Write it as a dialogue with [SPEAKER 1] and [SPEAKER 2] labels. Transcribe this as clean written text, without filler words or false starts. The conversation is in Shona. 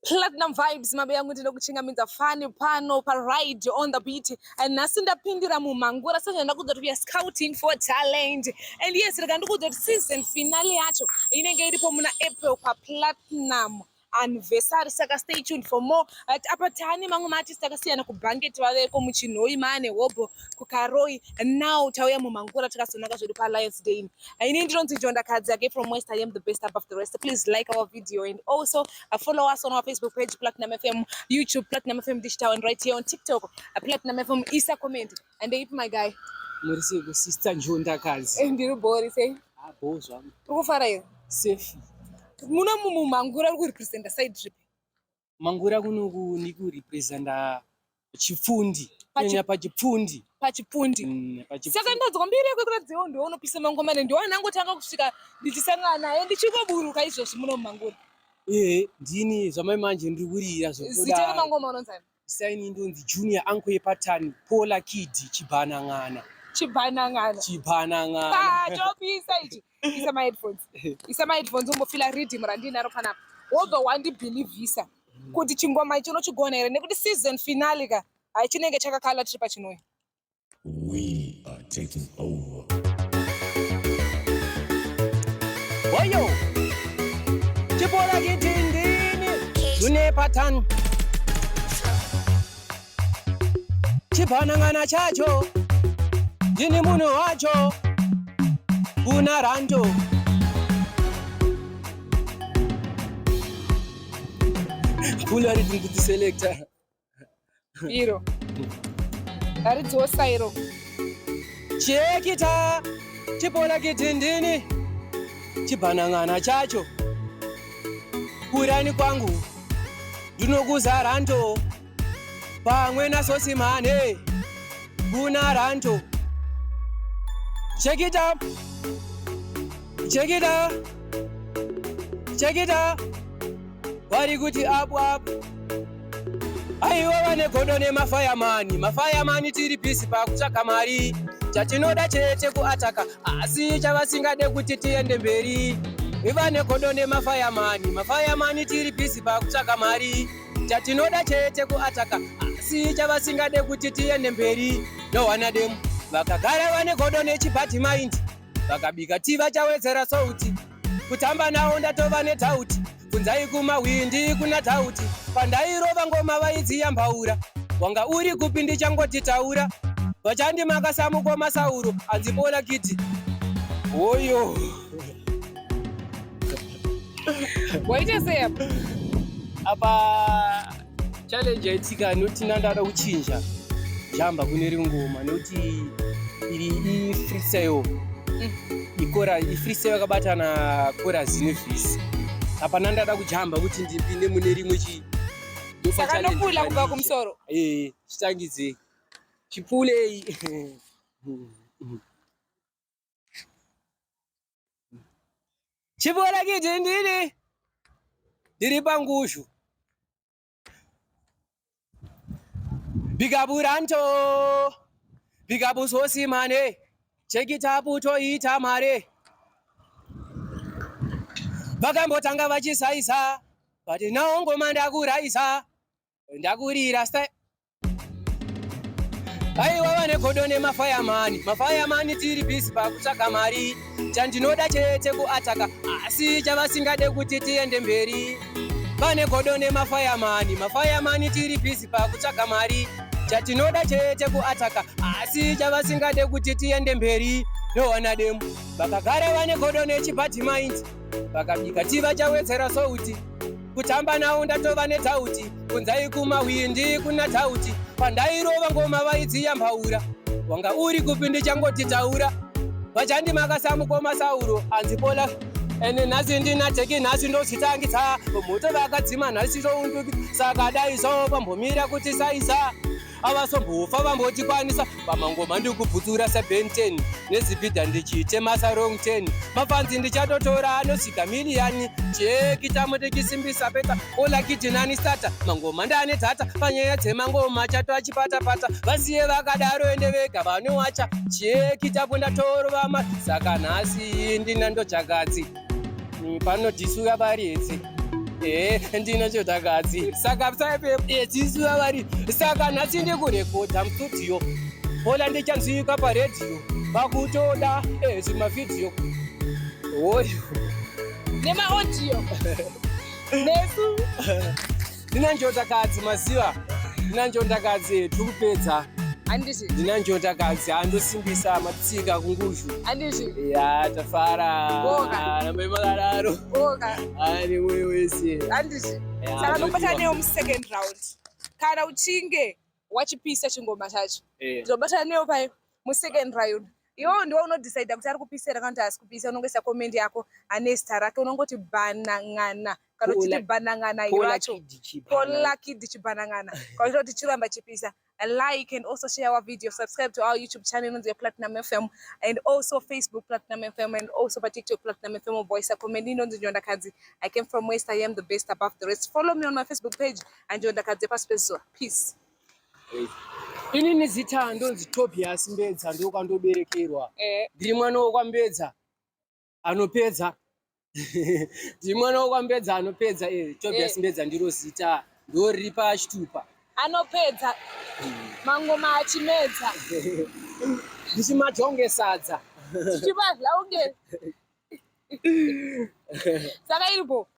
[SPEAKER 1] Platinum Vibes mabe yangu ndinokuchingamidza fani pano pa ride on the beat and nhasi ndapindira mumhangura sezvandakudza kuti we are scouting for talent and yes rega ndikuudza kuti season finale yacho inenge iripo muna April pa Platinum anniversary saka stay tuned for more. Apa taane mamwe maartist akasiyana kubanket vaveko muchinhoyi maane hobho kukaroi now tauya mumhangura takazonaka zvedu paAlliance Day. Ini ndinonzi Jonda Kadzi again from West. I am the best above the rest. Please like our video and also follow us on our Facebook page Platinum FM, YouTube Platinum FM Digital and right here on TikTok Platinum FM. Isa comment and ipi my guy.
[SPEAKER 2] Muri sei ku sister Njonda Kadzi?
[SPEAKER 1] Ndiri bori sei?
[SPEAKER 2] Ah, bho zvangu.
[SPEAKER 1] Uri kufara here?
[SPEAKER 2] Safe.
[SPEAKER 1] Muno mumhangura uri kurepresenta side trip.
[SPEAKER 2] Mangura kunoku ndikurepresenta Chipfundi. Kunyanya paChipfundi.
[SPEAKER 1] Pachipfundi. Saka ndadzwa mbiri yako kuratidza ndiwe unopisa mangoma ne ndiwe anangotanga kusvika ndichisangana naye ndichingoburuka izvozvi muno mumangura.
[SPEAKER 2] Eh, ndini zvamai manje ndiri kurira
[SPEAKER 1] zvotoda. Zita remangoma unonzani?
[SPEAKER 2] Saini ndonzi Junior Uncle yepatani Paula Kid Chibanang'ana.
[SPEAKER 1] Chibanang'ana.
[SPEAKER 2] Chibanang'ana.
[SPEAKER 1] Ah, chopisa ichi. Isa ma headphones. Isa ma headphones umbofila rhythm randinaro panapa. Wobva wandibhilivhisa kuti chingoma ichi unochigona here nekuti season finale ka haichinenge chakakala tiri pachinouya.
[SPEAKER 3] We are taking over.
[SPEAKER 2] Oyo! Chipola kitindini Junior patani Chipanang'ana chacho ndini munhu wacho kuna rando Kula rhythm kuti selector.
[SPEAKER 1] Iro. Haridzosa iro.
[SPEAKER 2] Chekita chipola kitindini chibhanang'ana chacho kurani kwangu ndinokuza rando pamwe nasosimane kuna ranto check it up check it up check it up vari kuti up up aiwa vane godo nemafayamani mafayamani tiri bhizi pakutsvaga mari chatinoda chete kuataka asi chavasingade kuti tiende mberi vane godo nemafayamani mafayamani tiri bhizi pakutsvaga mari Chatinoda chete kuataka asi chavasingade kuti tiende mberi nowana demu vakagara vane godo nechibhati mind vakabika ti vachawedzera sauti kutamba nawo ndatova netauti bvunzai kumahwindi kuna tauti pandairova ngoma vaidziya mbaura wanga uri kupi ndichangoti taura vachandimaka samukoma sauro anzibola kiti hoyo
[SPEAKER 1] Waita sei apa?
[SPEAKER 2] Apa challenge yaitika nekuti ndandada kuchinja jamba kune rimwe ngoma nekuti iri ifreestyle ikora ifreestyle yakabatana chorus nevhisi apa ndandada kujamba kuti ndipinde mune rimwe chi
[SPEAKER 1] Saka ndopula kubva kumusoro.
[SPEAKER 2] Eh, chitangidze chipulei. Chibora kiti ndini ndiri pangushu bikaburanto bikabusosimane chekitapu toita mare vakambotanga vachisaisa but now ngoma ndakuraisa ndakurira style Aiwa vane godo nemafayamani mafayamani tiri busy pakutsvaga mari chandinoda chete kuataka asi chavasingade kuti tiende mberi vane godo nemafayamani mafayamani tiri busy pakutsvaga mari chatinoda chete kuataka asi chavasingade kuti tiende mberi nowana demu vakagara vane godo nechibhati mind vakabika tivachawedzera souti Kutamba nawo ndatova netauti, kunzai kumahwindi kuna tauti. Pandairova ngoma vaidziya mbaura, wanga uri kupi ndichangoti taura. Vachandimaka samukoma Sauro, anzi Bola ene nhasi ndina teki nhasi ndozvitangisa moto vakadzima nhasi tounduki saka dai so pambomira kuti saisa avasombofa vambotikwanisa pamangoma ndikubvutsura sebenten nezibhidha ndichitema sarong 10 mafanzi ndichatotora anosvika miriyani chekitamo tichisimbisa peta olakitinani stata mangoma ndane tata panyaya dzemangoma chato achipatapata vasiye vakadaro ende vega vanowacha chekitapo ndatorovama saka nhasi ndina ndochakadzi panodhisuka variedzi. Eh, ndina chotakazi saka tisu vavari saka nhasi ndikurekodha mustudio hola ndichanzwika paredhiyo pakutoda zvimavhidhiyo hoyo
[SPEAKER 1] Nemaaudio. Nesu.
[SPEAKER 2] Ndina njondakadzi maziva, ndina njondakadzi tiri kupedza.
[SPEAKER 1] Handiti.
[SPEAKER 2] Ndina njondakadzi andosimbisa matsika kunguzhu.
[SPEAKER 1] Handiti.
[SPEAKER 2] Ya tafara.
[SPEAKER 1] Boka.
[SPEAKER 2] Rambai makadaro.
[SPEAKER 1] Boka.
[SPEAKER 2] Ani mwoyo wese.
[SPEAKER 1] Handiti.
[SPEAKER 2] Ya,
[SPEAKER 1] Saka
[SPEAKER 2] todiwa.
[SPEAKER 1] tobata newo musecond round. Kana uchinge wachipisa chingoma chacho. Tobata newo pai musecond round. Iwewe ndiwe unodecide kuti ari kupisa here kana kuti haasi kupisa. Unongoisa comment yako ane zita rake unongoti bhanang'ana kana uchiti
[SPEAKER 2] Pola-
[SPEAKER 1] bhanang'ana iro
[SPEAKER 2] Pola
[SPEAKER 1] racho.
[SPEAKER 2] Kid Chibana.
[SPEAKER 1] Pola Kid Chibanangana. Kana kuti chiramba chipisa. Like and also share our video. Subscribe to our YouTube channel inonzi Platinum FM and also Facebook Platinum FM and also pa TikTok Platinum FM voice comment inonzi Njondakadzi. I came from West. I am the best above the rest. Follow me on my Facebook page and Njondakadzi pasi pezuva. Peace.
[SPEAKER 2] Inini zita ndonzi Tobias Mbedza ndokwandoberekerwa. Ndiri mwana wokwaMbedza anopedza. Ndiri mwana wokwaMbedza anopedza. Tobias Mbedza ndiro zita ndoriri pachitupa.
[SPEAKER 1] Anopedza mangoma achimedza.
[SPEAKER 2] Ndichimadya sadza.
[SPEAKER 1] Tichivadya unge. Saka iripo.